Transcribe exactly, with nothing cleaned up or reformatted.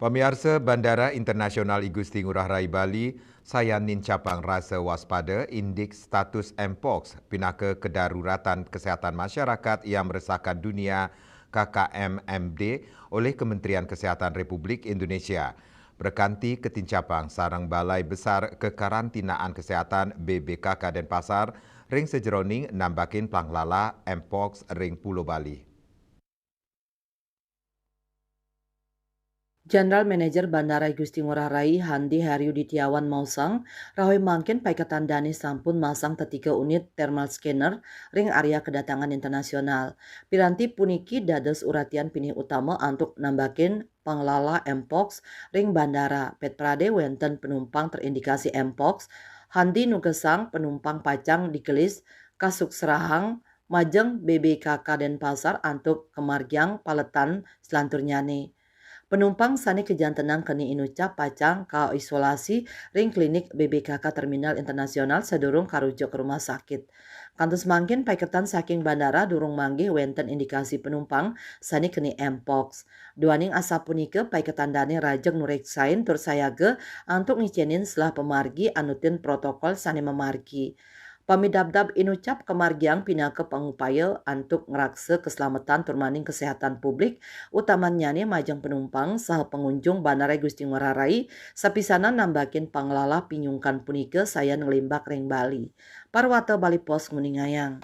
Pamiarsa, Bandara Internasional I Gusti Ngurah Rai Bali sayan nincapang rasa waspada indik status Mpox pinaka kedaruratan kesehatan masyarakat yang meresahkan dunia, K K M M D, oleh Kementerian Kesehatan Republik Indonesia. Berkanti ketincapang sareng Balai Besar Kekarantinaan Kesehatan B B K K Denpasar ring sajeroning nambakin panglala Mpox ring Pulo Bali. General Manager Bandara I Gusti Ngurah Rai, Handi Heriuditiawan, maosang, rawe mangkin paiketan dane sampun masang tetiga unit thermal scanner ring area kedatangan internasional. Piranti puniki dados uratian pinih utama antuk nambakin panglala Mpox ring bandara. Pet prade wenten penumpang terindikasi Mpox, Handi nugesang penumpang pacang digelis kasuksrahang majeng B B K K Denpasar antuk kamargiang paletan selanturnyane. Penumpang sane kajantenang keni inucap pacang kaisolasi ring klinik B B K K Terminal Internasional sadurung karujuk ka rumah sakit. Kantos mangkin paiketan saking bandara durung manggih wenten indikasi penumpang sane keni Mpox. Duaning asapunika paiketan dane rajeg nureksain tur sayaga antuk ngicenin selah pamargi anutin protokol sane mamargi. Pamidabdab inucap kamargiang pinaka pangupaya antuk ngraksa keselamatan turmaning kesehatan publik, utamannyane majeng penumpang saha pangunjung Bandara Gusti Ngurah Rai, sapisanan nambakin panglala pinyungkan punika sayan nglimbak ring Bali. Parwata Bali Post nguningayang.